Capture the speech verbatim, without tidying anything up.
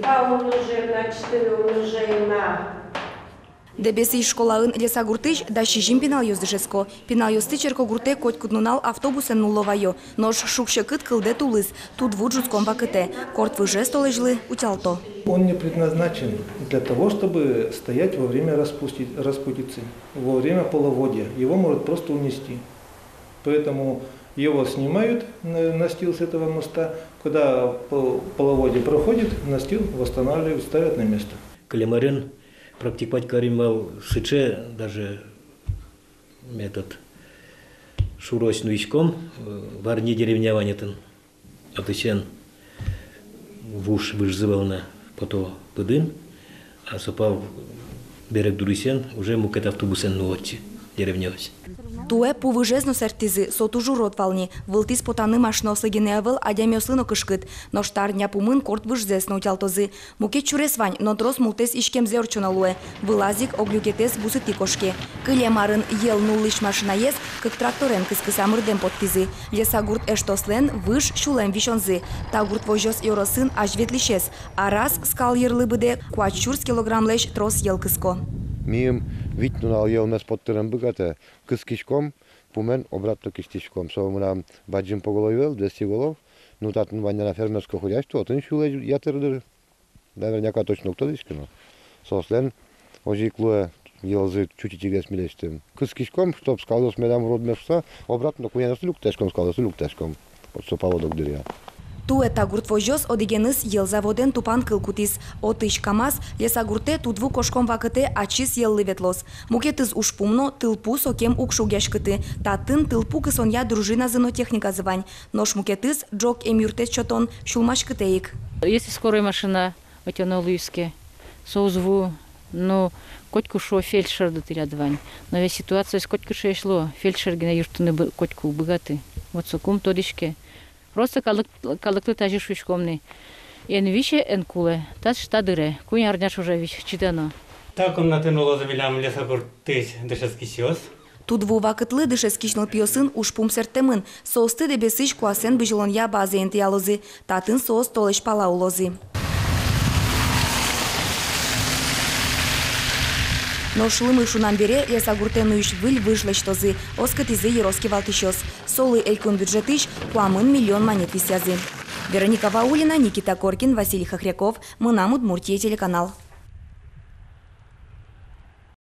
Умножаем на четыре, умножаем на... Дэбесысь школаын Лесагуртысь дас сизьым пиналъёс дышетско. Пиналъёсты Черкогуртэ котькуд нунал автобусэн нулло ваё. Нош шуг-секыт кылдэ тулыс, тудву ӝутскон вакытэ. Корт выжез толэзьлы утялто. Он не предназначен для того, чтобы стоять во время распусти-, распутицы, во время половодья. Его может просто унести. Поэтому его снимают, на-, настил с этого моста. Когда по-, половодье проходит, настил восстанавливают, ставят на место. Кылем арын практиковать карим вал сыӵе даже метод. Шурозь нуиськом, э, Варни деревня вань отын. Отысен вуж выжзы вал на, пото пыдын, а со пал берег дурысен уже мукет автобусэн нуо отчы деревняысь. Туэ пу выжез но сэрттӥзы, со туж урод вал ни. Вылтӥз потаны машинаослы гинэ ӧвӧл, адямиослы но кышкыт. Нош та арня пумын корт выжзэс но утялтозы. Мукет сюрес вань, но трос мултэс иськемзэ ортчоно луэ. Вылаз ик ог люкетэз бусыты кошке. Кылем арын йӧл нуллӥсь машинаез кык тракторен кыскыса мырдэм поттӥзы. Лесагурт эштослэн выж сюлэм висёнзы. Та гурт возёс ёросын азьветлӥсез. Араз скал йырлы быдэ куать сюрс килограммлэсь трос йӧл кыско. Миым вить нунал йӧлмес поттыны ӧм быгатэ. Кыскиськом, пумен обратно кисьтӥськом. Со мынам бадӟым поголовье ӧвӧл, двести голов. Ну, татын вань на фермерское хозяйство, отын сюлэсь ятыр дыр. Наверняка точно уг тодӥськы но. Соослэн озьы ик луэ, йӧлзы чуть ичигес милесьтым. Кыскиськом, чтоб скалъёс медам уродмес шуса, обратно куяносы люктаськом, скалъёсы люктаськом. Вот со поводок дыръя. Туэ та гурт возёс одӥгеныз йӧл заводэн тупан кыл кутӥз. Отысь КамАЗ Лесагуртэ тудву кошкон вакытэ ачиз йӧллы ветлоз. Мукетыз ужпум но — тылпу сокем уг шугъяськыты. Татын тылпу кысонъя дружиназы но техниказы вань. Нош мукетыз — ӝог эмъюртэт сётон сюлмаськытэ ик. Если скорой машина ӧтёно луиз ке, со уз ву, ну, котьку, шуо, фельдшерды тӥляд вань. Но ведь ситуациос котькыӵеесь луо, фельдшер гинэ юрттыны бы-, котьку уг быгаты. Вот соку ум тодӥське. Просто калык, калыклы тазьы шуиськом ни: эн висе, эн кулэ, таш та дыре, куинь арня ӵоже вись, чидано. Та комнатаын улозы милям Лесагуртысь дышетскисьёс. Тудву вакытлы дышетскись нылпиосын ужпум сэрттэмын. Соосты Дэбесысь куасэн бызьылонъя базае интыялозы. Татын соос толэзь пала улозы. Нош лымы шунам бере Лесагуртэ нуись выль выж лэсьтозы, оскытӥзы ёрос кивалтӥсьёс. Солы элькун бюджетысь куамын миллион манет висъязы. Вероника Ваулина, Никита Коркин, Василий Хохряков, «Мынам Удмуртие» телеканал.